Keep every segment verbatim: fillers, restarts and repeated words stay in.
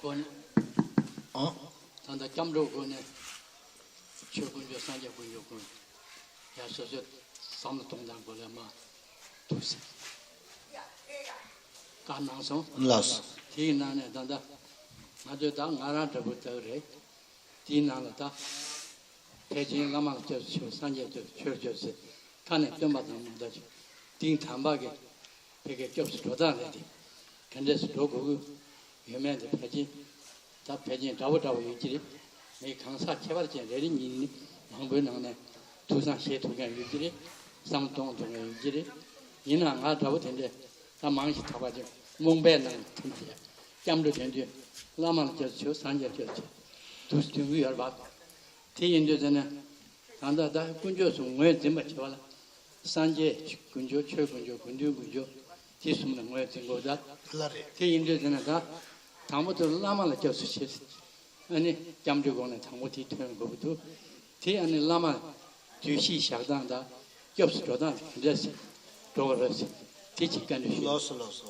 སྒོ་ནས། ཨ། ད་ལྟ་སྐྱབས་འགྲོའི་སྒོ་ནས། ཆོས་དཀོན་མཆོག་སངས་རྒྱས་དཀོན་མཆོག་ཀུན། ཡང་སོ་སོའི་བསམ་བློ་གཏོང་སྟངས་སྒོ་ལས་མ་ཐུགས་སེམས་བཀའ་གནང་སོང་། ལགས་སོ། དེའི་ནང་ནས་ད་ལྟ་ང་ཚོས་ད་ང་རང་འདྲ་པོ་ལྟ་བུ་རེད། དེའི་ནང་ལ་ད་ཕལ་ཆེར་བླ་མ་ལ་སྐྱབས་སུ་མཆིའོ། སངས་རྒྱས་སྐྱབས་སུ་མཆིའོ། སྐྱབས་སུ་མཆིའོ། ཁ་ནས་སྟོན་པ་ཙམ་མ་གཏོགས། དེང་དམ་པ་གི་ཕ་གིའི་སྐྱབས་སུ་འགྲོ་སྟངས་རེད་དེ། ག་འདྲས་སུ་འགྲོ་དགོས་ཀྱི་ཡོད་མེད་དེ་ཕལ་ཆེར་ད་ཕལ་ཆེར་འདྲ་པོ་འདྲ་པོ་ཡོད་ཀྱི་རེད། ངས་གང་ཟག་ཁྱད་པར་ཅན་རེ་རེ་གཉིས་གཉིས་མང་པོའི་ནང་ནས་ཐུགས་བསམ་བཞེས་ཐུབ་མཁན་ཡོད་ཀྱི་རེད། བསམ་བློ་གཏོང་ཐུབ་མཁན་ཡོད་ཀྱི་རེད། ཡིན་ནའང་ང་འདྲ་པོ་དེ་འདྲས་ད་མང་ཞིག་ཐག་པ་ཆོད། རྨོངས་པའི་ནང་ཐིམ་ཞིག་སྐྱབས་འགྲོ་དོན་དུ་བླ་མ་ལ་སྐྱབས་སུ་མཆིའོ། སངས་རྒྱས་ལ་སྐྱབས་སུ་མཆིའོ། དུས་སུ་དོན་གྱི་ཡོད་རེད་པ། དེ་ཡིན་དུས་ཙ་ན། གང་ལྟར་ད་དཀོན་མཆོག་གསུམ་ངོས་འཛིན་པ་བྱེད་པ་ལ། སངས་རྒྱས་དཀོན་མཆོག་ཆོས་དཀོན་མཆོག་དགེ་འདུན་དཀོན་མཆོག་དེ་གསུམ་ལ་ངོས་འཛིན་དགོས་ད། ལ་རེད། དེ་ཡིན་དུས་ཙ་ན་ད། དང་པོ་དེ་བླ་མ་ལ་སྐྱབས་སུ་མཆི། ཨ་ནི་སྐྱབས་འགྲོའི་སྒོ་ནས་དང་པོ་དེ་ཐོན་དགོས་ཀྱི་འདུག་དེ་ཨ་ནི་བླ་མ་དུས་ཤིག་བཞག་སྟངས་དང་སྐྱབས་སུ་འགྲོ་སྟངས་དེ་ག་འདྲས་སེ་འགྲོ་བ་རེད་ཟེར། དེ་གཅིག་བཀའ་འདྲི་ཞུ། ལགས་སོ་ལགས་སོ།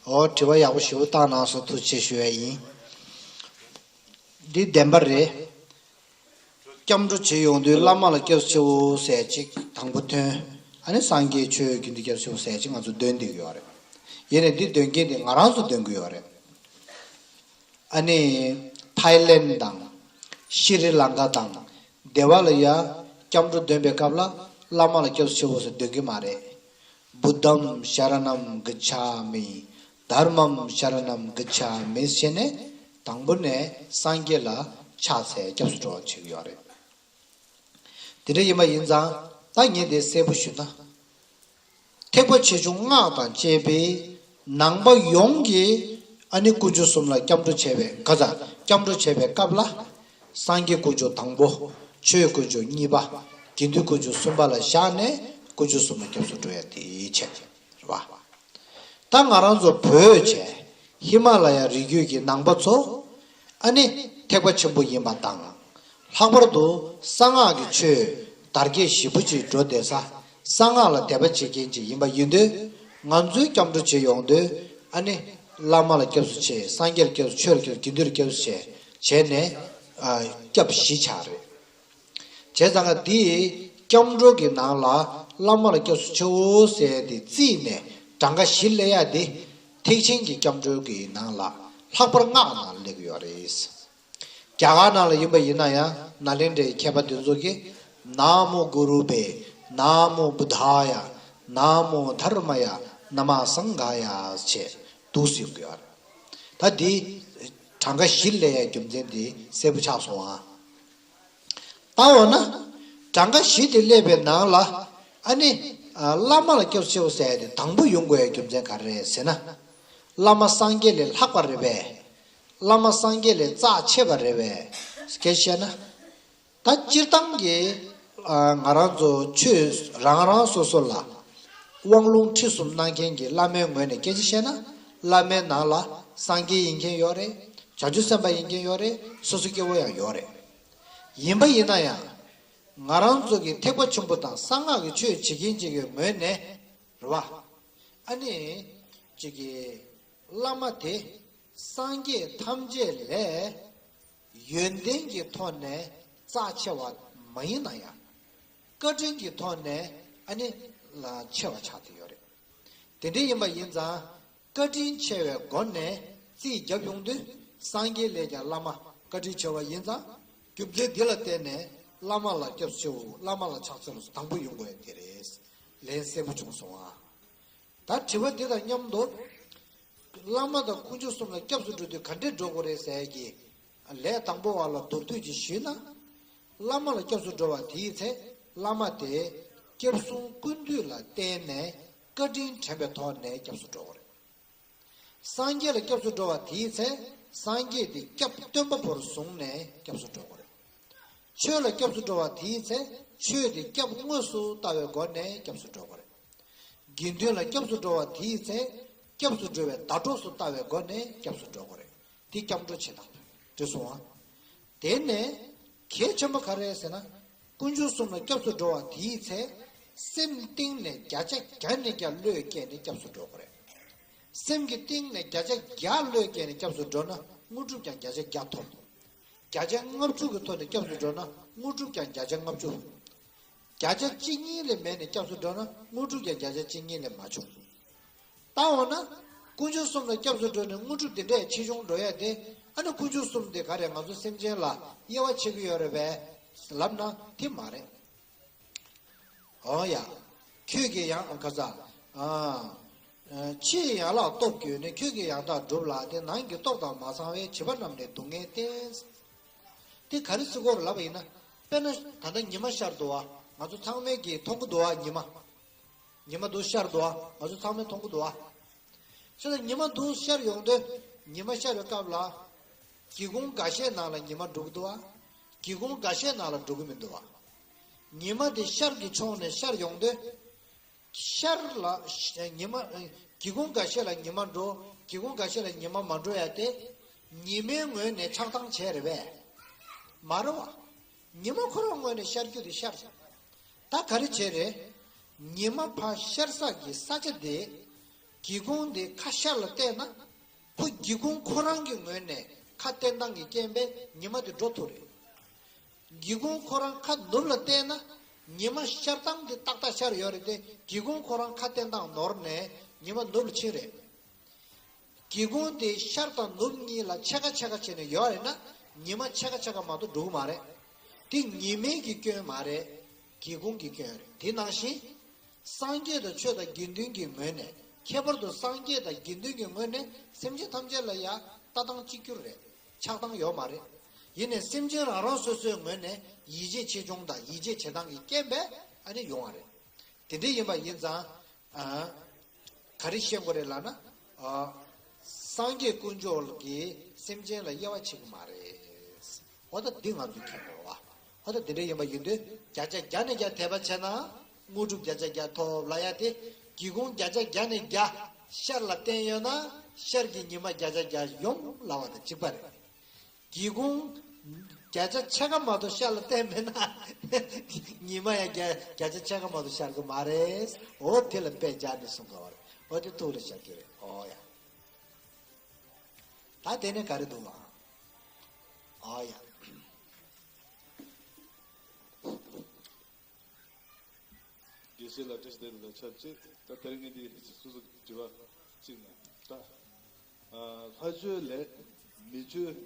ཨོ། དྲི་བ་ཡག་པོ་ཞེ་པོ་བཏང་གནང་སོང་། ཐུགས་རྗེ་ཆེ་ཞུ་ཡ་ཡིན། འདི་བདེན་པ་རེད། སྐྱབས་འགྲོ་བྱེད་ཡོང་དུས་བླ་མ་ལ་སྐྱབས་སུ་མཆིའོ་ཟེར་ཅིག་དང་པོ་ཐོན། ཨ་ནི་སངས་རྒྱས་ཆོས་དགེ་འདུན་སྐྱབས་སུ་མཆིའོ་ཟེར་ཅིག་ང་ཚོ་འདོན་བསྡད་ཀྱི་ཡོད་རེད། ཡིན་ནའི་འདི་འདོན་མཁན་དེ་ང་རང་ཚོ་འདོན་གྱི་ཡོད་རེད། ཨ་ནི་ཐའི་ལེན་དང་ཤི་རི་ལང་ཀ་དང་དེ་བ་ལ་ཡ་སྐྱབས་འགྲོ་འདོན་པའི་སྐབས་ལ་བླ་མ་ལ་སྐྱབས་སུ་མཆིའོ་ཟེར་འདོན་གྱི་མ་རེད། བུདྡྷཾ་ཤ་ར་ཎཾ་གིཆ་མི། དྷརྨཾ་ཤ་ར་ཎཾ་གིཆ་མི་ཟེར་ནས་དང་པོ་ནས་སངས་རྒྱས་ལ་ཕྱག་འཚལ་སྐྱབས་སུ་འགྲོ་བ་བྱེད་ཀྱི་ཡོད་རེད། དེ་འདྲ་ཡིན་པ་ཡིན་ཙང་ད་ངས་དེ་གསལ་པོ་ཞུ་ན། ཐེག་པ་ཆེ་ཆུང་སྔགས་དང་བཅས་པའི་ནང་པ་ཡོངས་ཀྱི་ཨ་ནི་དཀོན་མཆོག་གསུམ་ལ་སྐྱབས་འགྲོ་བྱས་པའི་ག་ཚ་སྐྱབས་འགྲོ་བྱས་པའི་སྐབས་ལ། སངས་རྒྱས་དཀོན་མཆོག་དང་པོ། ཆོས་དཀོན་མཆོག་གཉིས་པ། དགེ་འདུན་དཀོན་མཆོག་གསུམ་པ་ལ་བཞག་ནས་དཀོན་མཆོག་གསུམ་ལ་སྐྱབས་སུ་འགྲོ་ཡ་དེའི་ཆེད་རེད་བ། ད་ང་རང་ཚོ་བོད་བྱས་ཧི་མ་ལ་ཡ་རི་རྒྱུད་ཀྱི་ནང་པ་ཚོ། ཨ་ནི་ཐེག་པ་ཆེན་པོ་ཡིན་པ་དང་། ལྷག་པར་དུ་གསང་སྔགས་ཀྱི་ཆོས་དར་རྒྱས་ཞེ་པོ་ཅིག་འགྲོ་བསྡད་ས། གསང་སྔགས་ལ་དད་པ་བྱེད་མཁན་ཅིག་ཡིན་པ་ཡིན་དུས། ང་ཚོའི་སྐྱབས་འགྲོ་བྱེད་ཡོང་དུས་ཨ་ནི་བླ་མ་ལ་སྐྱབས་སུ་མཆི། སངས་རྒྱས་ལ་སྐྱབས་སུ། ཆོས་ལ་སྐྱབས་སུ། དགེ་འདུན་ལ་སྐྱབས་སུ་མཆི། བྱས་ནས་ཨ་སྐྱབས་བཞི་ཆགས་རེད། བྱས་ཙང་ཀ་འདིའི་སྐྱབས་འགྲོ་གི་ནང་ལ་བླ་མ་ལ་སྐྱབས་སུ་མཆིའོ་ཟེར་ཏེ་བརྩིས་ནས་གྲངས་ཀ་བཞི་སླེབས་ཡ་དེ། ཐེག་ཆེན་གྱི་སྐྱབས་འགྲོ་གི་ནང་ལ་ལྷག་པར་སྔགས་ནང་ལ་སླེབས་ཀྱི་ཡོད་རེད། རྒྱ་གར་ནང་ལ་ཡིན་པ་ཡིན་ན་ཡང་ནཱ་ལེནྡྲའི་མཁས་པ་དེ་ཚོ་གིས་ན་མོ་གུ་རུ་བྷེ། ན་མོ་བུདྡྷཱ་ཡ། ན་མོ་དྷརྨཱ་ཡ། ན་མ་སངྒྷཱ་ཡ་ཞེས་འདུག་སེ་ཡོང་གི་ཡོད་རེད། ད་འདི་གྲངས་ཀ་བཞི་སླེབས་ཡ་རྒྱུ་མཚན་དེ་གསལ་པོ་ཆགས་སོང་ཨ། ད་འོ་ན། གྲངས་ཀ་བཞི་དེ་སླེབས་པའི་ནང་ལ། ཨ་ནི། ཨ། བླ་མ་ལ་སྐྱབས་སུ་མཆིའོ་ཟེར་ཡ་དེ་དང་པོ་ཡོང་དགོས་ཡ་རྒྱུ་མཚན་ག་རེ་རེད་ཟེར་ན། བླ་མ་སངས་རྒྱས་ལས་ལྷག་པ་རེད་པས། བླ་མ་སངས་རྒྱས་ལས་རྩ་ཆེ་བ་རེད་པས། སྐད་ཆ་བཤད་ན། ད་སྤྱིར་བཏང་གི། ཨ། ང་རང་ཚོ་ཆོས་རང་རང་སོ་སོ་ལ་དབང་ལུང་ཁྲིད་གསུམ་གནང་མཁན་གྱི་བླ་མའི་ངོས་ནས་སྐད་ཆ་བཤད་ན། བླ་མའི་ནང་ལ་སངས་རྒྱས་ཡིན་མཁན་ཡོད་རེད། བྱང་ཆུབ་སེམས་དཔའ་ཡིན་མཁན་ཡོད་རེད། སོ་སོ་སྐྱེ་བོ་ཡང་ཡོད་རེད། ཡིན་པ་ཡིན་ན་ཡང་། ང་རང་ཚོ་གི་ཐེག་པ་ཆེན་པོ་དང་གསང་སྔགས་ཀྱི་ཆོས་བྱེད་མཁན་ཅིག་གི་ངོས་ནས་རེད་བ། ཨ་ནི་ཅིག་གི་བླ་མ་དེ་སངས་རྒྱས་ཐམས་ཅད་ལས་ཡོན་ཏན་གྱི་ཐོག་ནས་རྩ་ཆེ་བ་མ་ཡིན་ན་ཡང་། བཀའ་དྲིན་གྱི་ཐོག་ནས་ཨ་ནི་ལ་ཆེ་བ་ཆགས་བསྡད་ཡོད་རེད། དེ་འདྲ་ཡིན་པ་ཡིན་ཙང་། བཀའ་དྲིན་ཆེ་བའི་སྒོ་ནས་རྩིས་བརྒྱབ་ཡོང་དུས། སངས་རྒྱས་ལས་ཀྱང་བླ་མ་བཀའ་དྲིན་ཆེ་བ་ཡིན་ཙང་། རྒྱུ་མཚན་འདི་ལ་བརྟེན་ནས་བླ་མ་ལ་སྐྱབས་སུ་མཆིའོ། བླ་མ་ལ་ཕྱག་འཚལ་ལོ་ཟེར་དང་པོ་ཡོང་དགོས་ཡ་དེ་རེད། ལན་གསལ་པོ་བྱུང་སོང་ཨ། ད་དྲི་བ་འདི་དང་མཉམ་དུ། བླ་མ་དང་དཀོན་མཆོག་གསུམ་ལ་སྐྱབས་སུ་འགྲོ་དུས་ག་འདྲས་འགྲོ་དགོས་རེད་ཟེར་གྱི། ལས་དང་པོ་བ་ལ་མདོར་བསྡུས་ཀྱིས་ཞུས་ན། བླ་མ་ལ་སྐྱབས་སུ་འགྲོ་བ་དེའི་ཚེ། བླ་མ་དེ་སྐྱབས་གསུམ་ཀུན་འདུས་ལ་བརྟེན་ནས་བཀའ་དྲིན་དྲན་པའི་ཐོག་ནས་སྐྱབས་སུ་འགྲོ་དགོས་རེད། སངས་རྒྱས་ལ་སྐྱབས་སུ་འགྲོ་བ་དེའི་ཚེ། སངས་རྒྱས་དེ་སྐྱབས་སྟོན་པ་པོར་བཟུང་ནས་སྐྱབས་སུ་འགྲོ་དགོས་རེད། ཆོས་ལ་སྐྱབས་སུ་འགྲོ་བ་དེའི་ཚེ། ཆོས་དེ་སྐྱབས་དངོས་སུ་ལྟ་བའི་སྒོ་ནས་སྐྱབས་སུ་འགྲོ་དགོས་རེད། དགེ་འདུན་ལ་སྐྱབས་སུ་འགྲོ་བ་དེའི་ཚེ། སྐྱབས་སུ་འགྲོ་བའི་ཟླ་གྲོགས་སུ་ལྟ་བའི་སྒོ་ནས་སྐྱབས་སུ་འགྲོ་དགོས་རེད། དེ་སྐྱབས་འགྲོ་བྱེད་སྟངས་དེ་སོང་ཨ། དེ་ནས་གལ་ཆེན་པོ་ག་རེ་ཟེར་ན། དཀོན་མཆོག་གསུམ་ལ་སྐྱབས་སུ་འགྲོ་བ་དེའི་ཚེ། སེམས་གཏིང་ནས་བརྒྱ་ཆ་བརྒྱ་ནས་བརྒྱ་བློས་བཀལ་ནས་སྐྱབས་སུ་འགྲོ་དགོས་རེད། སེམས་ཀྱི་གཏིང་ནས་བརྒྱ་ཆ་བརྒྱ་བློས་བཀལ་ནས་སྐྱབས་སུ་འགྲོ་ན་དངོས་གྲུབ་ཀྱང་བརྒྱ་ཆ་བརྒྱ་ཐོབ། བརྒྱ་ཆ་ལྔ་བཅུ་གི་ཐོག་ནས་སྐྱབས་སུ་འགྲོ་ན་དངོས་གྲུབ་ཀྱང་བརྒྱ་ཆ་ལྔ་བཅུ། བརྒྱ་ཆ་གཅིག་གཉིས་ལས་མེད་ནས་སྐྱབས་སུ་འགྲོ་ན་དངོས་གྲུབ་ཀྱང་བརྒྱ་ཆ་གཅིག་གཉིས་ལས་མ་བྱུང་། ད་འོ་ན། དཀོན་མཆོག་གསུམ་ལ་སྐྱབས་སུ་འགྲོ་ནས་དངོས་གྲུབ་འདི་འདྲས་ཆེ་ཆུང་འགྲོ་ཡ་དེ། ཨ་ནི་དཀོན་མཆོག་གསུམ་དེ་ག་རེ་ང་ཚོ་སེམས་ཅན་ལ་དབྱེ་བ་ཕྱེ་གི་ཡོད་རེད་པས། ལབ་ན་དེ་མ་རེད། འོ་ཡ། ཁྱོད་ཀྱིས་ཡང་ཁ་ས། ཨ། ཕྱི་ཡི་ཡན་ལག་སྟོབས་བསྐྱོད་ནས་ཁྱོད་ཀྱིས་ཡང་དག་སྒྲུབ་ལ་དེ་ནང་གི་སྟོབས་དང་མ་ཚང་བས་བྱིས་པ་རྣམས་ནི་སྡུག་བསྔལ་བསྟེན། དེ་ག་རེ་ཟེར་གོ་རེད་ལབ་པ་ཡིན་ན། དཔེར་ན་ད་ལྟ་ཉི་མ་ཤར་འདུག་བ། ང་ཚོ་ཚང་མས་ཀྱིས་མཐོང་གི་འདུག་བ་ཉི་མ། ཉི་མ་འདུག་ཤར་འདུག་བ། ང་ཚོ་ཚང་མས་མཐོང་གི་འདུག་བ། ཁྱེད་ལ་ཉི་མ་འདུག་ཤར་ཡོང་དུས། ཉི་མ་ཤར་བའི་སྐབས་ལ། སྒེའུ་ཁུང་འགའ་ཤས་ནང་ལ་ཉི་མ་འགྲོ་གི་འདུག་བ། སྒེའུ་ཁུང་འགའ་ཤས་ནང་ལ་འགྲོ་གི་མི་འདུག་བ། ཉི་མ་དེ་ཤར་གྱི་ཕྱོགས་ནས་ཤར་ཡོང་དུས། ཤར་ལ་ཉི་མ། སྒེའུ་ཁུང་འགའ་ཤས་ལ་ཉི་མ་འགྲོ། སྒེའུ་ཁུང་འགའ་ཤས་ལ་ཉི་མ་མ་འགྲོ་ཡ་དེ། ཉི་མའི་ངོས་ནས་ཆགས་སྡང་བྱས་རེད་པས། མ་རེད་བ། ཉི་མ་ཁོ་རང་ངོས་ནས་ཤར་རྒྱུ་དེ་ཤར་སོང་། ད་ག་རེ་བྱས་རེད། ཉི་མ་ཕར་ཤར་ས་གི་ས་ཆ་དེ། སྒེའུ་ཁུང་དེ་ཁ་ཤར་ལ་བལྟས་ན། ཁོ་སྒེའུ་ཁུང་ཁོ་རང་གི་ངོས་ནས་ཁ་བསྟན་སྟངས་ཀྱི་རྐྱེན་པས་ཉི་མ་དེ་འགྲོ་ཐུབ་རེད། སྒེའུ་ཁུང་ཁོ་རང་ཁ་ནུབ་ལ་བལྟས་ན། ཉི་མ་ཤར་སྟངས་དེ་ཏག་ཏག་ཤར་ཡོད་རེད་དེ། སྒེའུ་ཁུང་ཁོ་རང་ཁ་བསྟན་སྟངས་ནོར་ནས་ཉི་མ་ནུབ་ལ་ཕྱིན་རེད། སྒེའུ་ཁུང་དེ་ཤར་དང་ནུབ་གཉིས་ལ་ཕྱེད་ཀ་ཕྱེད་ཀ་བྱས་ནས་ཡོད་རེད་ན། ཉི་མ་ཕྱེད་ཀ་ཕྱེད་ཀ་མ་གཏོགས་འགྲོ་གི་མ་རེད། དེ་ཉི་མའི་གི་སྐྱོན་མ་རེད། སྒེའུ་ཁུང་གི་སྐྱོན་རེད། དེ་ནང་བཞིན། སངས་རྒྱས་དང་ཆོས་དང་དགེ་འདུན་གྱི་ངོས་ནས། ཁྱད་པར་དུ་སངས་རྒྱས་དང་དགེ་འདུན་གྱི་ངོས་ནས་སེམས་ཅན་ཐམས་ཅད་ལ་ཡང་ལྟ་སྟངས་གཅིག་གྱུར་རེད། ཆགས་སྡང་ཡོད་མ་རེད། ཡིན་ནའི་སེམས་ཅན་རང་རང་སོ་སོའི་ངོས་ནས་ཡིད་ཆེས་ཆེ་ཆུང་དང་ཡིད་ཆེས་བྱེད་སྟངས་ཀྱི་རྐྱེན་པས་ཨ་ནི་ཡོང་བ་རེད། དེ་འདྲ་ཡིན་པ་ཡིན་ཙང་། ཨ། ག་རེ་ཤེས་དགོས་རེད་ལབ་ན། ཨ། སངས་རྒྱས་དཀོན་མཆོག་གིས་སེམས་ཅན་ལ་དབྱེ་བ་ཕྱེ་གི་མ་རེད། འོ་ད་འདི་ང་ཚོས་མཁྱེན་དགོས་པ། འོ་ད་འདི་འདྲ་ཡིན་པ་ཡིན་དུས་བརྒྱ་ཆ་བརྒྱ་ནས་བརྒྱ་དད་པ་བྱས་ན་དངོས་གྲུབ་བརྒྱ་ཆ་བརྒྱ་ཐོབ་ལབ་ཡ་དེ། སྒེའུ་ཁུང་བརྒྱ་ཆ་བརྒྱ་ནས་བརྒྱ་ཤར་ལ་བསྟན་ཡོད་ན་ཤར་གྱི་ཉི་མ་བརྒྱ་ཆ་བརྒྱ་ཡོང་ལབ་པ་དང་གཅིག་པ་རེད། སྒེའུ་ཁུང་བརྒྱ་ཆ་ཕྱེད་ཀ་མ་གཏོགས་ཤར་ལ་བསྟན་མེད་ན་ཉི་མ་ཡང་བརྒྱ་བརྒྱ་ཆ་ཕྱེད་ཀ་མ་གཏོགས་ཤར་གི་མ་རེད། འོ་དེ་ལ་དཔེ་སྦྱར་ནས་གསུང་དགོས་པ་རེད། འོ་དེ་ཐུགས་ལ་བཞག་གི་རེད། འོ་ཡ། ད་དེ་ནས་ག་རེ་འདུག་ཨང་། ཨ་ཡ། དགེ་བཤེས་ལགས་བཀྲ་ཤིས་བདེ་ལེགས་ལ་ཆབས་ཅིག་ད་དེ་རིང་ངས་འདི་སོ་སོ་དྲི་བ་གཅིག་ནས་ད། ལྷ་ཆོས་ལས་མི་ཆོས་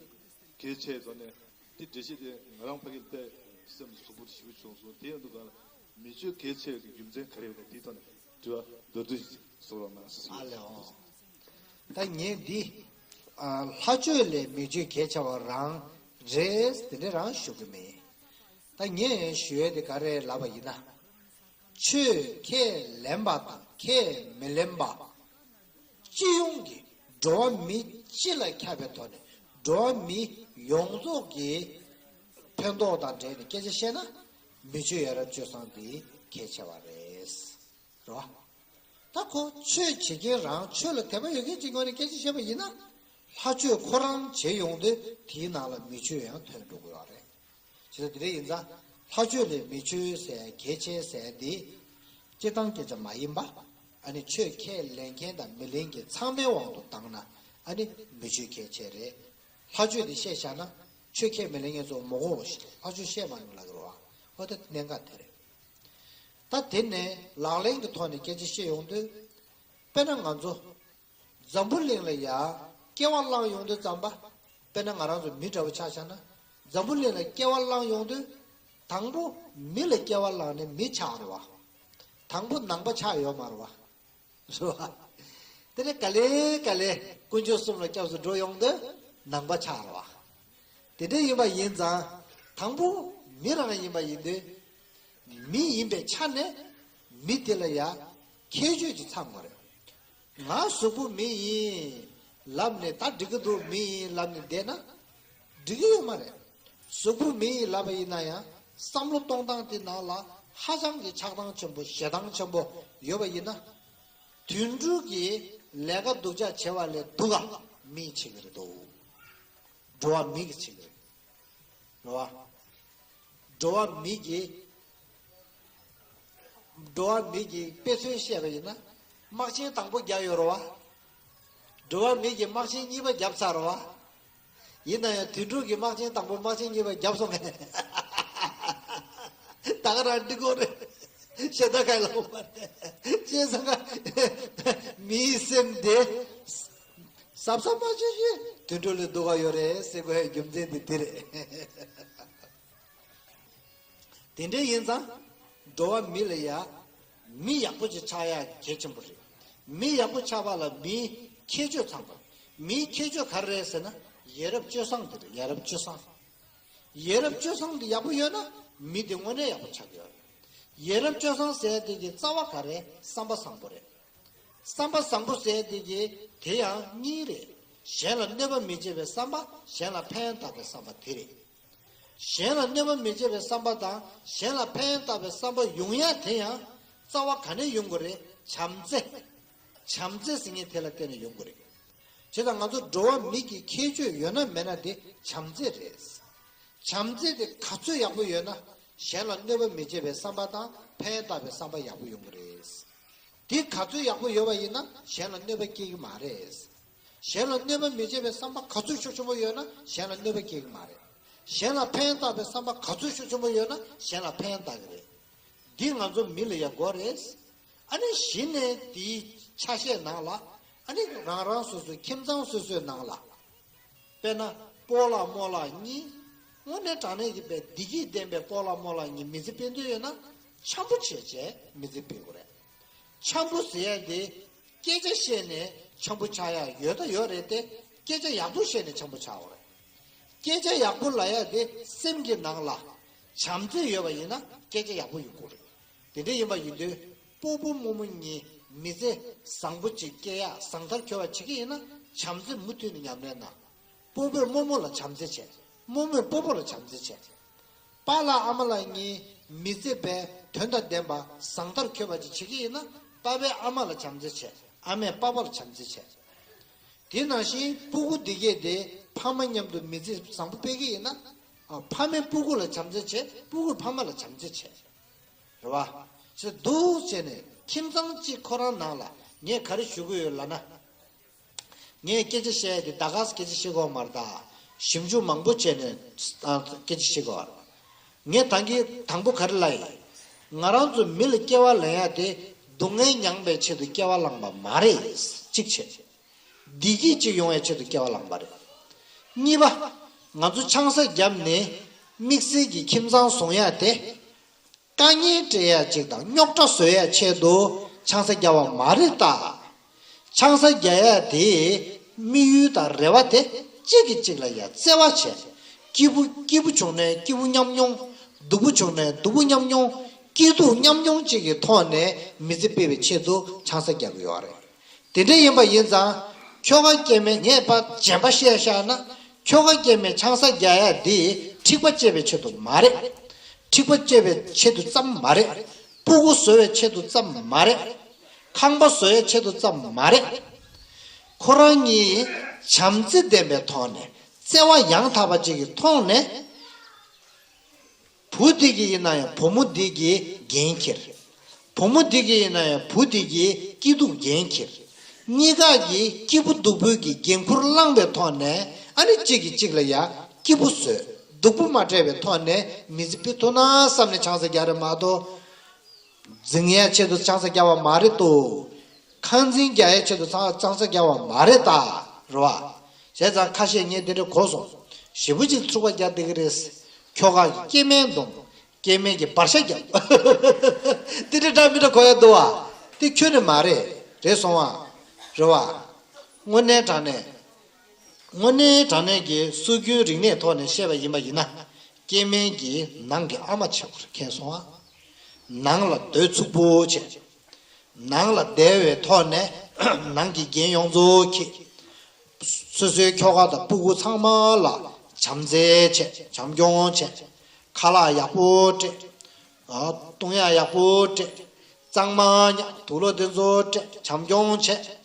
གལ་ཆེ་དོན་ནས་འདི་འགྲེལ་བཤད་དེ་ང་རང་ཕ་གིར་བལྟས་སེམས་ལ་ཟུག་པོ་ཞེ་པོ་བྱུང་སོང་། དེ་ཡང་འདུག་ག་ལ་མི་ཆོས་གལ་ཆེ་བའི་རྒྱུ་མཚན་ག་རེ་ཡོད་ན་དེའི་ཐོག་ནས་དྲི་བ་མདོར་བསྡུས་ཤིག་གསུང་རོགས་གནང་ཟེར་ཞུ། ཨ་ལེ་ཨོ། ད་ངས་འདི། ཨ། ལྷ་ཆོས་ལས་མི་ཆོས་གལ་ཆེ་བ་རང་རེད་དེ་འདྲ་རང་ཞུ་གི་མེད། ད་ངས་ཞུ་ཡས་དེ་ག་རེ་ལབ་པ་ཡིན་ན། ཆོས་ཁས་ལེན་པ་དང་ཁས་མི་ལེན་པ། སྤྱི་ཡོངས་ཀྱི་འགྲོ་བ་མི་སྤྱི་ལ་ཁྱབ་པའི་ཐོག་ནས་འགྲོ་བ་མི་ཡོངས་རྫོགས་ཀྱི་ཕན་ཐོགས་དང་འབྲེལ་ནས་སྐད་ཆ་བཤད་ན། མི་ཆོས་ཡ་རབས་སྤྱོད་བཟང་དེ་གལ་ཆེ་བ་རེད། རེད་བ། ད་ཁོ་ཆོས་བྱེད་མཁན་རང་ཆོས་ལ་དད་པ་ཡོད་མཁན་གཅིག་ངོས་ནས་སྐད་ཆ་བཤད་པ་ཡིན་ན། ལྷ་ཆོས་ཁོ་རང་བྱེད་ཡོང་དུས་དེའི་ནང་ལ་མི་ཆོས་ཡང་ཐོན་འགྲོ་དགོས་པ་རེད། བྱས་ཙང་དེ་འདྲ་ཡིན་ཙང་ལྷ་ཆོས་ལས་མི་ཆོས་ཟེར་གལ་ཆེ་ཟེར་འདི། སྤྱིར་བཏང་སྐད་ཆ་མ་ཡིན་པ། ཨ་ནི་ཆོས་ཁས་ལེན་མཁན་དང་མི་ལེན་མཁན་ཚང་མའི་དབང་དུ་བཏང་ན་ཨ་ནི་མི་ཆོས་གལ་ཆེ་རེད། ལྷ་ཆོས་དེ་བཤད་བཞག་ན་ཆོས་ཁས་མི་ལེན་མཁན་ཚོ་མོ་གོ་ལྷ་ཆོས་བཤད་མ་མྱོང་ལབ་ཀྱི་རེད་བ། འོ་ད་གནད་འགག་དེ་རེད། ད་དེ་ནས་ལག་ལེན་གྱི་ཐོག་ནས་སྐད་ཆ་བཤད་ཡོང་དུས། དཔེར་ན་ང་ཚོ་འཛམ་བུ་གླིང་ལ་ཡ་སྐྱེ་བ་བླངས་ཡོང་དུས་ཙམ་པ། དཔེར་ན་ང་རང་ཚོ་མི་འདྲ་བོ་ཆ་བཞག་ན། འཛམ་བུ་གླིང་ལ་སྐྱེ་བ་བླངས་ཡོང་དུས། དང་པོ་མི་ལ་སྐྱེ་བ་བླངས་ནས་མི་ཆགས་རེད་བ། དང་པོ་ནང་པ་ཆགས་ཡོད་མ་རེད་བ། རེད་བ། དེ་ནས་ག་ལེ་ག་ལེ་དཀོན་མཆོག་གསུམ་ལ་སྐྱབས་སུ་འགྲོ་ཡོང་དུས་ནང་པ་ཆགས་རེད་བ། དེ་འདྲ་ཡིན་པ་ཡིན་ཙང་། དང་པོ་མི་རང་ཡིན་པ་ཡིན་དུས། མི་ཡིན་པའི་ཆ་ནས་མི་དེ་ལ་ཡ་ཁྱད་ཆོས་ཅིག་ཚང་དགོས་རེད། ང་གཟུགས་པོ་མི་ཡིན་ལབ་ནས་ད་འགྲིག་གི་འདུག་མི་ཡིན་ལབ་ནས་བསྡད་ན་འགྲིག་གི་ཡོད་མ་རེད། གཟུགས་པོ་མི་ཡིན་ལབ་པ་ཡིན་ན་ཡང་བསམ་བློ་གཏོང་སྟངས་དེ་ནང་ལ་ཧ་ཅང་གི་ཆགས་སྡང་ཆེན་པོ་ཞེ་སྡང་ཆེན་པོ་ཡོད་པ་ཡིན་ན། དུད་འགྲོ་གི་ལས་ཀ་སྡུག་ཅག་བྱེད་པ་ལས་སྡུག་ག་མིས་བྱེད་ཀྱི་རེད་དོ། འགྲོ་བ་མི་གིས་བྱེད་ཀྱི་རེད། རེད་བ། འགྲོ་བ་མི་གིས། འགྲོ་བ་མི་གིས་དཔེ་མཚོན་བཤད་པ་ཡིན་ན། དམག་ཆེན་དང་པོ་རྒྱག་ཡོད་རེད་བ། འགྲོ་བ་མི་གི་དམག་ཆེན་གཉིས་པ་བརྒྱབ་ཚར་བ། ཡིན་ན་ཡང་དུད་འགྲོ་གི་དམག་ཆེན་དང་པོ་དམག་ཆེན་གཉིས་པ་བརྒྱབ་སོང་ངས། ད་ག་རང་འགྲིག་གོ་རེད། ཤ་ད་ག་ལ་འོ་མ་རེད། ཅེས་སང་ག་མིའི་སེམས་དེ་ཟབ་ཟབ་མ་བྱེད་ཤེས་དུད་འགྲོ་ལས་སྡུག་ག་ཡོད་རེད་ཟེར་དགོས་ཡ་རྒྱུ་མཚན་དེ་དེ་རེད། དེ་འདྲ་ཡིན་ཙང་། འགྲོ་བ་མི་ལ་ཡ། མི་ཡག་པོ་ཅིག་ཆགས་ཡ་གལ་ཆེན་པོ་རེད། མི་ཡག་པོ་ཆགས་པ་ལ་མིའི་ཁྱད་ཆོས་ཚང་པ། མིའི་ཁྱད་ཆོས་ག་རེ་རེད་ཟེར་ན། ཡ་རབས་སྤྱོད་བཟང་དེ་རེད། ཡ་རབས་སྤྱོད་བཟང་། ཡ་རབས་སྤྱོད་བཟང་དེ་ཡག་པོ་ཡོད་ན་མི་དེ་དངོས་གནས་ཡག་པོ་ཆགས་ཀྱི་ཡོད་རེད། ཡ་རབས་སྤྱོད་བཟང་ཟེར་དེ་གི་རྩ་བ་ག་རེ། བསམ་པ་བཟང་པོ་རེད། བསམ་པ་བཟང་པོ་ཟེར་དེ་གི་དེ་ཡང་གཉིས་རེད། གཞན་ལ་གནོད་པ་མི་བྱེད་པའི་བསམ་པ། གཞན་ལ་ཕན་བཏགས་པའི་བསམ་པ་དེ་རེད། གཞན་ལ་གནོད་པ་མི་བྱེད་པའི་བསམ་པ་དང་གཞན་ལ་ཕན་བཏགས་པའི་བསམ་པ་ཡོང་ཡ་དེ་ཡང་རྩ་བ་ག་ནས་ཡོང་དགོས་རེད། བྱམས་བརྩེ། བྱམས་བརྩེ་ཟེར་མཁན་དེ་ལ་བརྟེན་ནས་ཡོང་དགོས་རེད། བྱས་ཙང་ང་ཚོ་འགྲོ་བ་མི་གི་ཁྱད་ཆོས་ཡོད་ན་མེད་ན་དེ་བྱམས་བརྩེ་རེད། བྱམས་བརྩེ་དེ་ག་ཚོད་ཡག་པོ་ཡོད་ན་གཞན་ལ་གནོད་པ་མི་བྱེད་པའི་བསམ་པ་དང་ཕན་བཏགས་པའི་བསམ་པ་ཡག་པོ་ཡོང་གི་རེད། དེ་ག་ཚོད་ཡག་པོ་ཡོད་པ་ཡིན་ན་གཞན་ལ་གནོད་པ་སྐྱེལ་གི་མ་རེད། གཞན་ལ་གནོད་པ་མི་བྱེད་པའི་བསམ་པ་ག་ཚོད་ཤུགས་ཆེན་པོ་ཡོད་ན་གཞན་ལ་གནོད་པ་སྐྱེལ་གི་མ་རེད། གཞན་ལ་ཕན་བཏགས་པའི་བསམ་པ་ག་ཚོད་ཤུགས་ཆེན་པོ་ཡོད་ན་གཞན་ལ་ཕན་བཏགས་གི་རེད། འདི་ང་ཚོ་མི་ལ་ཡ་དགོས་རེད། ཨ་ནི་གཞི་ནས་དེའི་ཆ་ཤས་ནང་ལ་ཨ་ནི་རང་རང་སོ་སོའི་ཁྱིམ་ཚང་སོ་སོའི་ནང་ལ། དཔེར་ན་སྤོ་ལགས་རྨོ་ལགས་གཉིས། དངོས་གནས་དྲང་གནས་ཀྱི་དཔེ་བདེ་སྐྱིད་ལྡན་པའི་སྤོ་ལགས་རྨོ་ལགས་གཉིས་མི་ཚེ་སྤེལ་འདོད་ཡོད་ན་འཆམ་པོ་བྱས་བྱས་མི་ཚེ་སྤེལ་དགོས་རེད། འཆམ་པོ་ཟེར་ཡ་དེ་སྐད་ཆ་བཤད་ནས་འཆམ་པོ་ཆགས་ཡ་ཡོད་ད་ཡོད་རེད་དེ། སྐད་ཆ་ཡག་པོ་བཤད་ནས་འཆམ་པོ་ཆགས་དགོས་རེད། སྐད་ཆ་ཡག་པོ་ལབ་ཡ་དེ་སེམས་ཀྱི་ནང་ལ་བྱམས་བརྩེ་ཡོད་པ་ཡིན་ན་སྐད་ཆ་ཡག་པོ་ཡོང་གི་རེད། དེ་འདྲ་ཡིན་པ་ཡིན་དུས་སྤོ་བོ་རྨོ་མོ་གཉིས་མི་ཚེ་བཟང་པོ་ཅིག་སྐྱེལ་ཡ་བཟང་མཐར་འཁྱོལ་བ་བྱེད་ཀྱི་ཡིན་ན་བྱམས་བརྩེ་མུ་མཐུད་ནས་ཉམས་ལེན་གནང་། སྤོ་བོས་རྨོ་མོ་ལ་བྱམས་བརྩེ་བྱས། རྨོ་མོས་སྤོ་བོ་ལ་བྱམས་བརྩེ་བྱས། པཱ་ལགས་ཨ་མ་ལགས་གཉིས་མི་ཚེ་བས་དོན་དང་ལྡན་པ་བཟང་མཐར་འཁྱོལ་བ་ཅིག་བྱེད་ཀྱི་ཡིན་ན་པཱ་ཕས་ཨ་མ་ལ་བྱམས་བརྩེ་བྱས། ཨ་མས་པཱ་ཕ་ལ་བྱམས་བརྩེ་བྱས། དེ་ནང་བཞིན་སྤུ་གུ་འདི་གས་དེ་ཕ་མ་མཉམ་དུ་མི་ཚེ་བཟང་པོ་སྤེལ་གྱི་ཡིན་ན། ཨ། ཕ་མས་སྤུ་གུ་ལ་བྱམས་བརྩེ་བྱས། སྤུ་གུས་ཕ་མ་ལ་བྱམས་བརྩེ་བྱས། རེད་བ། ཞེས་འདུག་བྱས་ནས་ཁྱིམ་ཚང་གཅིག་ཁོ་རང་ནང་ལ་ངས་ག་རེ་ཞུ་གི་ཡོད་ལབ་ན། ངས་སྐད་ཆ་བཤད་ཡ་དེ་ད་ག་སེ་སྐད་ཆ་བཤད་དགོས་མ་རེད་ད། ཞིབ་འཇུག་མང་པོ་བྱས་ནས་ཨ། སྐད་ཆ་བཤད་དགོས། ངས་ད་གིན་དང་པོ་ག་རེ་ལབ་ཡིན། ང་རང་ཚོ་མི་ལ་སྐྱེ་བ་ལེན་ཡ་དེ་སྡུག་བསྔལ་མྱངས་པའི་ཆེད་དུ་སྐྱེ་བ་བླངས་པ་མ་རེད། གཅིག་བྱས། བདེ་སྐྱིད་ཅིག་ཡོང་བའི་ཆེད་དུ་སྐྱེ་བ་བླངས་པ་རེད། གཉིས་པ། ང་ཚོ་ཆང་ས་བརྒྱབ་ནས་དམིགས་བསལ་གྱི་ཁྱིམ་ཚང་བཟུང་ཡ་དེ། དཀའ་ངལ་སྤྲད་ཡ་ཅིག་དང་རྙོག་དྲ་བཟོ་ཡ་ཆེད་དུ་ཆང་ས་བརྒྱབ་པ་མ་རེད་ད། ཆང་ས་བརྒྱབ་ཡ་དེ་དམིགས་ཡུལ་དང་རེ་བ་དེ་གཅིག་གིས་གཅིག་ལ་ཡ་བརྩེ་བ་བྱས། སྐྱིད་པོ་སྐྱིད་པོ་བྱུང་ནས་སྐྱིད་པོ་མཉམ་མྱོང་། སྡུག་པོ་བྱུང་ནས་སྡུག་པོ་མཉམ་མྱོང་། སྐྱིད་སྡུག་མཉམ་མྱོང་ཅིག་གི་ཐོག་ནས་མི་ཚེ་སྤེལ་བའི་ཆེད་དུ་ཆང་ས་བརྒྱབ་ཀྱི་ཡོད་རེད། དེ་འདྲ་ཡིན་པ་ཡིན་ཙང་། ཁྱོ་ག་སྐྱེ་དམན་ངས་ཕར་རྗེན་པ་བཤད་བཞག་ན། ཁྱོ་ག་སྐྱེ་དམན་ཆང་ས་རྒྱག་ཡ་འདི་འཁྲིག་པ་སྤྱད་པའི་ཆེད་དུ་མ་རེད། འཁྲིག་པ་སྤྱད་པའི་ཆེད་དུ་ཙམ་མ་རེད། སྤུ་གུ་བཟོ་བའི་ཆེད་དུ་ཙམ་མ་རེད། ཁང་པ་བཟོ་བའི་ཆེད་དུ་ཙམ་མ་རེད། ཁོ་རང་གཉིས་བྱམས་བརྩེ་ལྡན་པའི་ཐོག་ནས་བརྩེ་བ་ཡང་དག་པ་ཅིག་གི་ཐོག་ནས། བུ་དེ་གིས་ཡིན་ན་ཡང་བུ་མོ་དེ་གིས་འགན་འཁྱེར། བུ་མོ་དེ་གིས་ཡིན་ན་ཡང་བུ་དེ་གིས་སྐྱིད་སྡུག་འགན་འཁྱེར། གཉིས་ཀ་གིས་སྐྱིད་པོ་སྡུག་པོའི་གི་འགན་ཁུར་བླངས་པའི་ཐོག་ནས་ཨ་ནི་གཅིག་གིས་གཅིག་ལ་ཡ་སྐྱིད་པོ་བཟོས། སྡུག་པོ་མ་སྤྲད་པའི་ཐོག་ནས་མི་ཚེ་སྤེལ་ཐུབ་ན་བསམ་ནས་ཆང་ས་རྒྱག་རེད་མ་གཏོགས། འཛིང་ཡའི་ཆེད་དུ་ཆང་ས་རྒྱག་པ་མ་རེད་དོ། ཁ་འཛིང་རྒྱག་ཡའི་ཆེད་དུ་ཆང་ཆང་ས་རྒྱག་པ་མ་རེད་ད། རེད་བ། བྱས་ཙང་ཁ་ཤས་ངས་དེ་འདྲ་གོ་སོང་། ཞེ་པོ་ཅིག་འཁྲུག་པ་རྒྱག་བསྡད་ཀྱི་རེད། ཁྱོ་ག་གིས་སྐྱེ་དམན་གདོང་། སྐྱེ་དམན་གྱིས་བར་ཤ་རྒྱབ། དེ་འདྲ་འདྲ་མི་འདྲ་གོ་ཡ་འདུག་བ། དེ་ཁྱོན་ནས་མ་རེད། རེད་སོང་བ། རེད་བ། དངོས་གནས་དྲང་གནས། དངོས་གནས་དྲང་གནས་ཀྱི་སྲོལ་རྒྱུན་རིག་གནས་ཐོག་ནས་བཤད་པ་ཡིན་པ་ཡིན་ན། སྐྱེ་དམན་གྱིས་ནང་གི་ཨ་མ་བྱེད་དགོས་རེད། མཁྱེན་སོང་ཨ། ནང་ལ་སྡོད་ཚུགས་པོ་བྱས། ནང་ལ་བསྡད་པའི་ཐོག་ནས་ནང་གི་འགན་ཡོངས་རྫོགས་འཁྱེར། སོ་སོའི་ཁྱོ་ག་དང་སྤུ་གུ་ཚང་མ་ལ་བྱམས་བརྩེ་བྱས། བྱམས་སྐྱོང་བྱས། ཁ་ལག་ཡག་པོ་སྤྲད། ཨ། བཏུང་ཡག་ཡག་པོ་སྤྲད། གཙང་མ་ཉར། དུག་ལོག་དེ་ཚོ་སྤྲད། བྱམས་སྐྱོང་བྱས།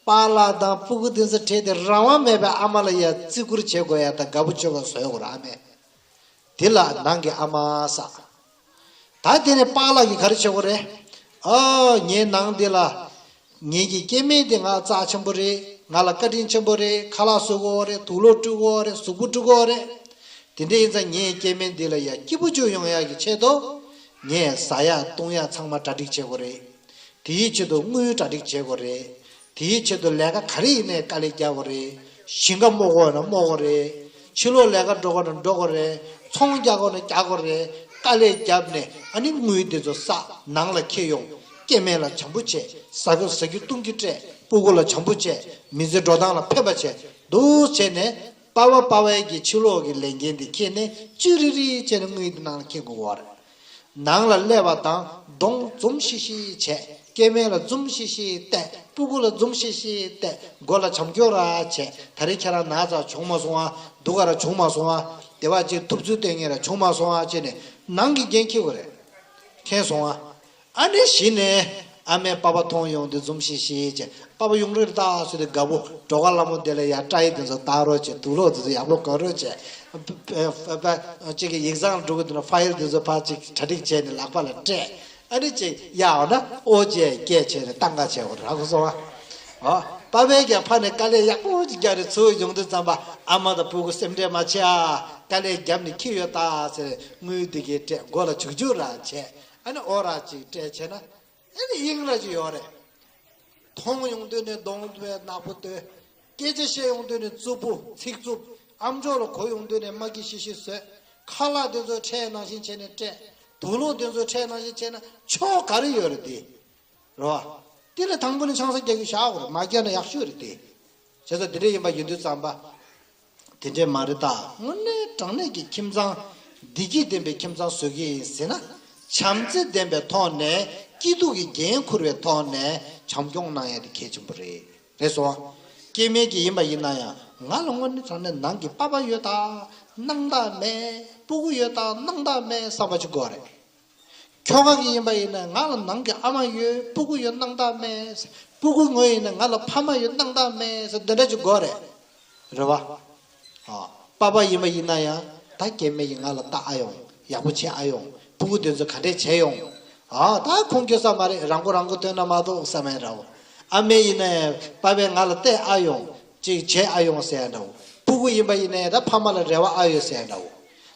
པཱ་ལགས་དང་སྤུ་གུ་དེ་ཚོ་བྲལ་ཏེ་རང་དབང་མེད་པའི་ཨ་མ་ལ་ཡ་བརྩི་བཀུར་བྱེད་དགོས་ཡ་དང་དགའ་པོ་སྤྱོད་པ་བཟོ་དགོས་རེད་ཨ་མས། དེ་ལ་ནང་གི་ཨ་མ་ཟེར། ད་དེ་ནས་པཱ་ལགས་ཀྱིས་ག་རེ་བྱེད་དགོས་རེད། ཨ། ངའི་ནང་འདི་ལ་ངེད་ཀྱི་སྐྱེ་དམན་དེ་ང་རྩ་ཆེན་པོ་རེད། ང་ལ་བཀའ་དྲིན་ཆེན་པོ་རེད། ཁ་ལག་བཟོ་དགོས་རེད། དུག་ལོག་བཀྲུ་དགོས་རེད། གཟུགས་པོ་བཀྲུ་དགོས་རེད། དེ་འདྲ་ཡིན་ཙང་ངས་སྐྱེ་དམན་འདི་ལ་ཡ་སྐྱིད་པོ་བཅུག་ཡོང་ཡག་གི་ཆེད་དུ། ངས་ཟ་ཡག་བཏུང་ཡག་ཚང་མ་གྲ་སྒྲིག་བྱེད་དགོས་རེད། དེའི་ཆེད་དུ་དངུལ་གྲ་སྒྲིག་བྱེད་དགོས་རེད། དེའི་ཆེད་དུ་ལས་ཀ་ག་རེ་ཡིན་ནའི་དཀའ་ལས་རྒྱག་དགོས་རེད། ཞིང་ཁ་རྨོ་དགོས་ན་རྨོ་དགོས་རེད། ཕྱི་ལོགས་ལས་ཀ་འགྲོ་དགོས་ན་འགྲོ་དགོས་རེད། ཚོང་རྒྱག་དགོས་ན་རྒྱག་དགོས་རེད། དཀའ་ལས་བརྒྱབ་ནས་ཨ་ནི་དངུལ་དེ་ཚོ་བསགས། ནང་ལ་འཁྱེར་ཡོང་། སྐྱེ་དམན་ལ་བྱམས་པོ་བྱས། ཟ་རྒྱུ་ཟ་རྒྱུ་བཏུང་རྒྱུ་སྤྲད། སྤུ་གུ་ལ་བྱམས་པོ་བྱས། མི་ཚེ་འགྲོ་སྟངས་ལ་ཕན་པ་བྱས། འདུག་བྱས་ནས་པ་ཕ་པ་ཕའི་གི་ཕྱི་ལོགས་ཀྱི་ལས་འགན་དེ་འཁྱེར་ནས་ཅི་རིག་རིག་བྱས་ནས་དངུལ་དེ་ནང་ལ་འཁྱེར་དགོས་པ་རེད། ནང་ལ་སླེབས་པ་དང་གདོང་འཛུམ་ཤིག་ཤིག་བྱས། སྐྱེ་དམན་ལ་འཛུམ་ཤིག་ཤིག་བལྟས། སྤུ་གུ་ལ་འཛུམ་ཤིག་ཤིག་བལྟས། མགོ་ལ་བྱམས་སྐྱོང་ར་བྱས། ད་རེས་ཁྱེད་རང་ན་ཚ་བྱུང་མ་སོང་ཨ། སྡུག་ག་ར་བྱུང་མ་སོང་ཨ། དེ་བ་ཅིག་ཐུབ་ཚོད་བསྟན་མཁན་ར་བྱུང་མ་སོང་ཨ་བྱས་ནས་ནང་གི་འགན་འཁྱེར་དགོས་རེད། མཁྱེན་སོང་ཨ། ཨ་ནི་གཞི་ནས་ཨ་མས་པ་ཕ་མཐོང་ཡོང་དུས་འཛུམ་ཤིག་ཤིག་བྱས། པ་ཕ་ཡོང་རེད་ད་ཟེར་ཏེ་དགའ་པོ་འགྲོ་ཁ་ལ་མོ་དེ་ལ་ཡ་སྐྲ་ཡི་དེ་ཚོ་བཏགས་རོགས་བྱས། དུག་ལོག་དེ་ཚོ་ཡག་པོ་གོན་རོགས་བྱས། ཨ་ཨ་ཨ་གཅིག་གི་ཡིག་ཚང་འགྲོ་གི་འདུག་ན་ཕ་ཡལ་དེ་ཚོ་ཕར་གཅིག་གྲ་སྒྲིག་བྱས་ནས་ལག་པ་ལ་སྤྲད། ཨ་ནི་གཅིག་གཡར་བ་ན་ཨོ་ཅེ་སྐད་བྱས་ནས་ཏང་ཀ་བྱས་པ་རག་གོ་སོང་བ། ཨོ། པ་ཕས་ཀྱང་ཕ་ནས་དཀའ་ལས་ཡག་པོ་ཅིག་རྒྱག་རེད་ཚུར་ཡོང་དུས་ཙམ་པ་ཨ་མ་དང་སྤུ་གུ་སེམས་ཁྲལ་མ་བྱེད་ཨ། དཀའ་ལས་བརྒྱབ་ནས་འཁྱེར་ཡོད་ད་ཟེར། དངུལ་འདི་གའི་སྤྲད། མགོ་ལ་བྱུག་བྱུག་ར་བྱས། ཨ་ནི་ཨོ་ར་ཅིག་སྤྲད་བྱས་ན་ཨ་ནི་དབྱིངས་ར་ཅིག་ཡོད་རེད། མཐོང་ཡོང་དུས་ནས་གདོང་དུ་བའི་ནག་པོ་སྟོན། སྐད་ཆ་བཤད་ཡོང་དུས་ནས་རྩུབ་པོ་ཚིག་རྩུབ། ཨམ་ཅོག་ལ་གོ་ཡོང་དུས་ནས་མ་གི་ཤི་ཤི་བཟོས། ཁ་ལག་དེ་ཚོ་ཁྲལ་ནང་བཞིན་བྱས་ནས་སྤྲད། དུག་ལོག་དེ་ཚོ་ཁྲལ་ནང་བཞིན་བྱས་ན་ཆོ་ག་རེ་ཡོད་རེད་དེ། རེད་བ། དེ་ལས་དང་པོ་ནས་ཆང་ས་རྒྱག་གི་བཞག་དགོས་རེད། མ་རྒྱག་ན་ཡག་ཤོས་རེད་དེ། བྱས་ཙང་དེ་འདྲ་ཡིན་པ་ཡིན་དུས་ཙམ་པ། དེ་འདྲས་མ་རེད་ད། དངོས་གནས་དྲང་གནས་ཀྱི་ཁྱིམ་ཚང་། བདེ་སྐྱིད་ལྡན་པའི་ཁྱིམ་ཚང་བཟོ་གི་ཡིན་ཟེར་ན། བྱམས་བརྩེ་ལྡན་པའི་ཐོག་ནས་སྐྱིད་སྡུག་གི་འགན་འཁུར་བའི་ཐོག་ནས་བྱམས་སྐྱོང་གནང་ཡ་དེ་གལ་ཆེན་པོ་རེད། རེད་སོང་། སྐྱེ་དམན་གྱི་ཡིན་པ་ཡིན་ན་ཡང་ང་ལ་དངོས་གནས་དྲང་གནས་ནང་གི་པ་ཕ་ཡོད་ད། སྣང་དག་མེད། སྤུ་གུ་ཡོད་ད། སྣང་དག་མེད་བསམ་པ་ཅིག་དགོས་རེད། ཁྱོ་ག་གི་ཡིན་པ་ཡིན་ན་ང་ལ་ནང་གི་ཨ་མ་ཡོད། སྤུ་གུ་ཡོད་སྣང་དག་མེད། སྤུ་གུ་ངོས་ཡིན་ན་ང་ལ་ཕ་མ་ཡོད་སྣང་དག་མེད་ཟེར་འདི་འདྲ་ཅིག་དགོས་རེད། རེད་བ། ཨ། པ་ཕ་ཡིན་པ་ཡིན་ན་ཡང་ད་སྐྱེ་དམན་གྱིས་ང་ལ་ལྟ་ཨ་ཡོང་། ཡག་པོ་བྱེད་ཨ་ཡོང་། སྤུ་གུ་དེ་ཚོ་ག་འདྲས་བྱས་ཡོང་། ཨ། ད་ཁོང་སྐྱོ་ས་མ་རེད། རང་མགོ་རང་མགོ་ཐོན་ན་མ་གཏོགས་བསམ་ཡ་འདྲ་བོ། ཨ་མ་ཡིན་ན་ཡང་པ་ཕས་ང་ལ་ལྟ་ཨ་ཡོང་། ཅིག་བྱེད་ཨ་ཡོང་ཟེར་ཡ་འདྲ་བོ། སྤུ་གུ་ཡིན་པ་ཡིན་ན་ཡང་ད་ཕ་མ་ལ་རེ་བ་ཨ་ཡོད་ཟེར་ཡ་འདྲ་བོ།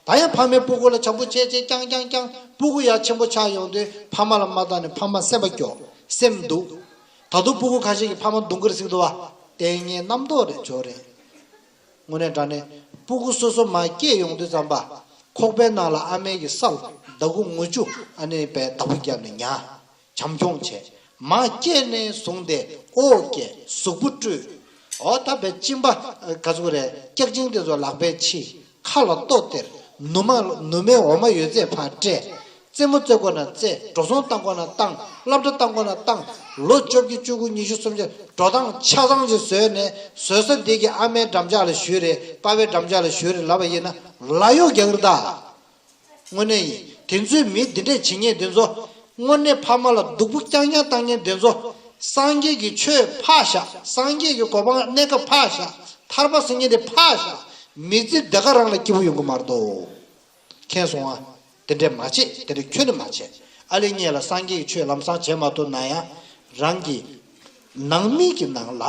ད་ཡང་ཕ་མས་སྤུ་གུ་ལ་བྱམས་པོ་བྱས་བྱས་རྐྱང་རྐྱང་རྐྱང་སྤུ་གུ་ཡར་ཆེན་པོ་ཆགས་ཡོང་དུས་ཕ་མ་ལ་མ་བལྟ་ནས་ཕ་མ་སེམས་པ་སྐྱོ། སེམས་སྡུག། ད་དུང་སྤུ་གུ་ཁ་ཤས་ཀྱིས་ཕ་མ་རྡུང་གི་རེད་ཟེར་གི་འདུག་བ། ལྟས་ངན་རྣམ་རྟོག་རེད། ཇོ་རེད། དངོས་གནས་དྲང་གནས་སྤུ་གུ་སོ་སོ་མར་སྐྱེས་ཡོང་དུས་ཙམ་པ། ཁོག་པའི་ནང་ལ་ཨ་མའི་གི་སར་ཟླ་དགུ་ངོ་བཅུ་ཨ་ནི་པའི་བདག་པོ་བརྒྱབ་ནས་ཉར། བྱམས་སྐྱོང་བྱས། མར་སྐྱེས་ནས་བཟུང་སྟེ་ཨོ་སྐྱེས། གཟུགས་པོ་བཀྲུས། ཨོ་ད་པའི་གཅིན་པ་ག་ཚོད་རེད། སྐྱག་གཅིན་དེ་ཚོ་ལག་པས་ཕྱིས། ཁ་ལ་ལྟོ་སྟེར། ནུ་མ་ནུ་མའི་འོ་མ་ཡོད་ཚད་ཕར་སྤྲད། རྩེད་མོ་རྩེ་དགོས་ན་རྩེ། འགྲོ་སོང་བཏང་དགོས་ན་བཏང་། སློབ་གྲྭ་བཏང་དགོས་ན་བཏང་། ལོ་བཅོ་བརྒྱད་བཅུ་དགུ་ཉི་ཤུ་སུམ་ཅུ་འགྲོ་སྟངས་ཆ་ཚང་ཅིག་བཟོས་ནས་བཟོ་ས་འདི་གི་ཨ་མའི་འགྲམ་ལྕག་ལ་བཞུགས་རེད། པ་ཕའི་འགྲམ་ལྕག་ལ་བཞུགས་རེད་ལབ་པ་ཡིན་ན་ལ་གཡོག་རྒྱག་རེད་ད། དངོས་གནས་ཡིན། དེ་ཚོའི་མི་འདི་འདྲས་བྱེད་མཁན་དེ་ཚོ། དངོས་གནས་ཕ་མ་ལ་སྡུག་པོ་རྐྱང་རྐྱང་བཏང་མཁན་དེ་ཚོ། སངས་རྒྱས་ཀྱི་ཆོས་ཕར་བཞག་སངས་རྒྱས་ཀྱི་གོ་འཕང་གནས་སྐབས་ཕར་བཞག་ཐར་པ་ཟེར་མཁན་དེ་ཕར་བཞག་མི་ཚེ་འདི་ག་རང་ལ་སྐྱིད་པོ་ཡོང་གི་མ་རེད་དོ། མཁྱེན་སོང་ཨ། དེ་འདྲས་མ་བྱེད། དེ་འདྲས་ཁྱོན་ནས་མ་བྱེད། ཨ་ལེ་ངས་ལ་སངས་རྒྱས་ཀྱི་ཆོས་ལམ་སང་བྱེད་མ་ཐུབ་ན་ཡང་། རང་གི་ནང་མི་གི་ནང་ལ་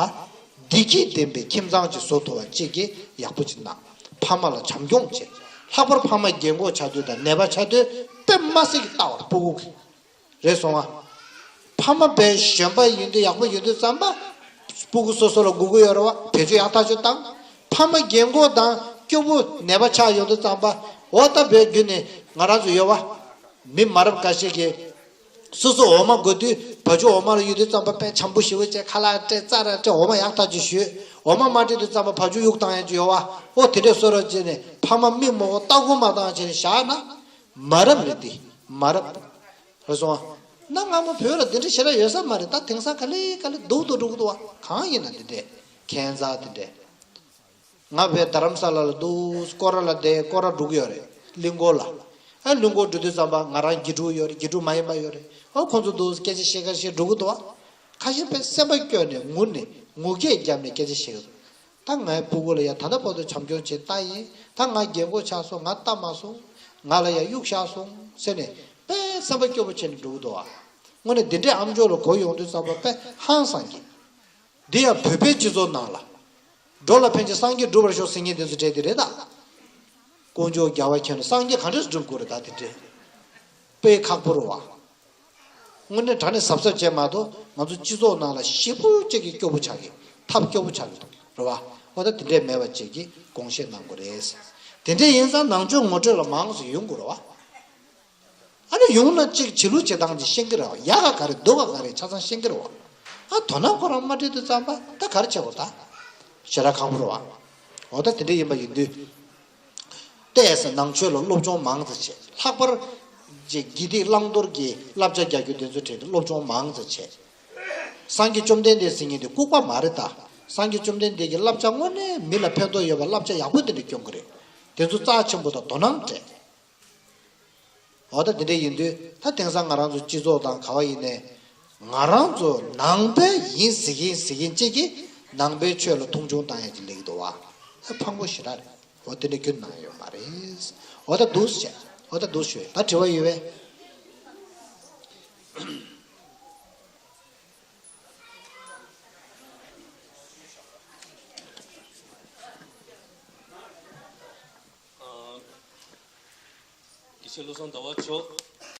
བདེ་སྐྱིད་ལྡན་པའི་ཁྱིམ་ཚང་ཅིག་བཟོ་ཐུབ་པ་ཅིག་གི་ཡག་པོ་ཅིག་གནང་། ཕ་མ་ལ་བྱམས་སྐྱོང་བྱེད། ལྷག་པར་ཕ་མ་རྒན་གོག་ཆགས་དུས་དང་ནད་པ་ཆགས་དུས་དཔེ་མ་སྲིད་ཀྱི་ལྟ་བར་སྤུ་གུ་གི། རེད་སོང་ཨ། ཕ་མ་དཔེ་གཞོན་པ་ཡིན་དུས་ཡག་པོ་ཡོད་དུས་ཙམ་པ། སྤུ་གུ་སོ་སོ་ལ་སྒུག་གི་ཡོད་རེད་བ། བེད་སྤྱོད་ཡག་ཐག་ཆོད་བཏང་། ཕ་མ་རྒན་གོག་དང་སྐྱོ་པོ་ནད་པ་ཆགས་ཡོང་དུས་ཙམ་པ། འོ་ད་བོད་བརྒྱུད་ནས་ང་རང་ཚོ་ཡོད་བ། མི་མ་རབས་འགའ་ཞིག་གིས། སོ་སོ་འོ་མ་དགོས་དུས་བ་ཕྱུགས་འོ་མ་ལ་གཡུག་དུས་ཙམ་པ་དཔེ་བྱམས་པོ་ཞེ་པོ་བྱས་ཁ་ལག་སྤྲད་རྩྭ་ར་སྤྲད་འོ་མ་ཡག་ཐག་ཆོད་ཞུས། འོ་མ་མ་སྤྲད་དུས་ཙམ་པ་བ་ཕྱུགས་གཡུག་བཏང་ཡག་ཅིག་ཡོད་བ། ཨོ་དེ་འདྲས་བཟོ་རོགས་བྱས་ནས་ཕ་མ་མིག་མ་གོ་ལྟ་སྐོར་མ་བཏང་བྱས་ནས་བཞག་ན། མ་རབས་རེད་དེ། མ་རབས། རེད་སོང་ཨ། གནའ་སྔ་མོ་བོད་ལ་དེ་འདྲས་ཞེ་དྲག་ཡོད་ས་མ་རེད། ད་དེང་སང་ག་ལེ་ག་ལེ་སྡུག་ཏུ་འགྲོ་གི་འདུག་བ། གང་ཡིན་ན་དེ་འདྲས་ཁྱད་མཚར་དེ་འདྲས། ང་བས་རྡ་རམ་ས་ལ་ལ་འདུག་སྐོར་ར་ལ་བསྡད་སྐོར་ར་འགྲོ་གི་ཡོད་རེད། གླིང་སྐོར་ལ། ཨ་གླིང་སྐོར་འགྲོ་དུས་ཙམ་པ་ང་རང་དགེ་ཕྲུག་ཡོད་རེད། དགེ་ཕྲུག་མ་ཡིན་པ་ཡོད་རེད། ཨ་ཁོང་ཚོ་འདུག་སྐད་ཆ་བཤད་ཁ་བཤད་འགྲོ་གི་འདུག་བ། ཁ་ཤས་དཔེ་སེམས་པ་སྐྱོ་ནས་ངུ་ནས་ངུ་སྐད་བརྒྱབ་ནས་སྐད་ཆ་བཤད་གི་འདུག་ད་ངའི་སྤུ་གུ་ལ་ཡ་ད་ལྟ་བར་དུ་བྱམས་སྐྱོང་བྱེད་ལྟ་ཡིན། ད་ང་རྒན་གོག་ཆགས་སོང་། ང་ལྟ་མ་སོང་། ང་ལ་ཡ་གཡུག་བཞག་སོང་ཟེར་ནས་དཔེ་སེམས་པ་སྐྱོ་པོ་བྱས་ནས་འགྲོ་གི་འདུག་བ། དངོས་གནས་འདི་འདྲའི་ཨམ་ཅོག་ལ་གོ་ཡོང་དུས་ཙམ་པ་དཔེ་ཧང་སང་གི། དེ་ཡང་བོད་པའི་སྤྱི་ཚོགས་ནང་ལ། འགྲོ་ལ་ཕན་ཕྱིར་སངས་རྒྱས་འགྲུབ་པར་ཤོག་ཟེར་མཁན་དེ་ཚོ་གྲས་དེ་རེད་ད། དཀོན་མཆོག་རྒྱལ་བ་མཁྱེན་ནོ་སངས་རྒྱས་ག་འདྲས་སུ་འགྲུབ་དགོས་རེད་ད་དེ་འདྲས། དཔེ་ཁག་པོ་རེད་བ། དངོས་གནས་དྲང་གནས་གཟབ་གཟབ་བྱས་མ་གཏོགས་ང་ཚོ་སྤྱི་ཚོགས་ནང་ལ་ཞེ་པོ་ཅིག་གི་སྐྱོ་པོ་ཆགས་ཀྱི་ཐབས་སྐྱོ་པོ་ཆགས་ཀྱི་འདུག་རེད་བ། འོ་ད་དེ་འདྲས་མེད་པ་ཅིག་གི་དགོངས་བཞེས་གནང་དགོས་རེད། དེ་འདྲས་ཡིན་ཙང་ནང་ཆོས་ངོ་སྤྲོད་ལ་མང་ཙམ་ཡོང་དགོས་རེད་བ། ཨ་ནི་ཡོང་ན་གཅིག་བྱེད་ལུགས་བྱེད་སྟངས་ཅིག་ཤེས་ཀྱི་རེད་བ། ཡག་ག་ག་རེ་སྡུག་ག་ག་རེ་ཆ་ཚང་ཤེས་ཀྱི་རེད་བ། ཨ་དོ་སྣང་ཁོ་རང་མ་སྤྲད་དུས་ཙམ་པ་ད་ག་རེ་བྱེད་དགོས་ད། ཞེ་དྲག་ཁག་པོ་རེད་བ། འོ་ད་དེ་འདྲ་ཡིན་པ་ཡིན་དུས། ཏོག་ཙམ་ནང་ཆོས་ལ་སློབ་སྦྱོང་མང་ཙམ་བྱེད། ལྷག་པར་གྱི་དགེ་སྡིག་བླང་དོར་གྱི་བསླབ་བྱ་རྒྱག་རྒྱུ་དེ་ཚོ་གྲས་དེ་སློབ་སྦྱོང་མང་ཙམ་བྱེད། སངས་རྒྱས་བཅོམ་ལྡན་འདས་ཟེར་མཁན་དེ་ལྐུགས་པ་མ་རེད་ད། སངས་རྒྱས་བཅོམ་ལྡན་འདས་ཀྱི་བསླབ་བྱ་དངོས་གནས་མི་ལ་ཕན་ཐོགས་ཡོད་པ་བསླབ་བྱ་ཡག་པོ་དེ་འདྲ་སྐྱོན་གྱི་རེད། དེ་ཚོ་རྩ་ཆེན་པོ་དང་དོ་སྣང་སྤྲད། འོ་ད་དེ་འདྲ་ཡིན་དུས་ད་དེང་སང་ང་རང་ཚོ་སྤྱི་ཚོགས་དང་ག་བ་ཡིན་ནའི། ང་རང་ཚོ་ནང་པའི་ཡིན་ཟེར་གིན་ཟེར་གིན་གཅིག་གིས་ནང་པའི་ཆོས་ལ་མཐོང་ཆུང་བཏང་ཡ་ཅིག་ལེགས་འདུག་བ། ཕངས་པོ་ཞེ་དྲག་རེད། འོ་དེ་འདྲ་ཁྱོན་ནང་ཡོད་མ་རེད། འོ་ད་འདུག་བྱས། འོ་ད་འདུག་ཞུ། ད་དྲི་བ་ཡོད་པས། དགེ་བཤེས་བློ་བཟང་ཟླ་བ་མཆོག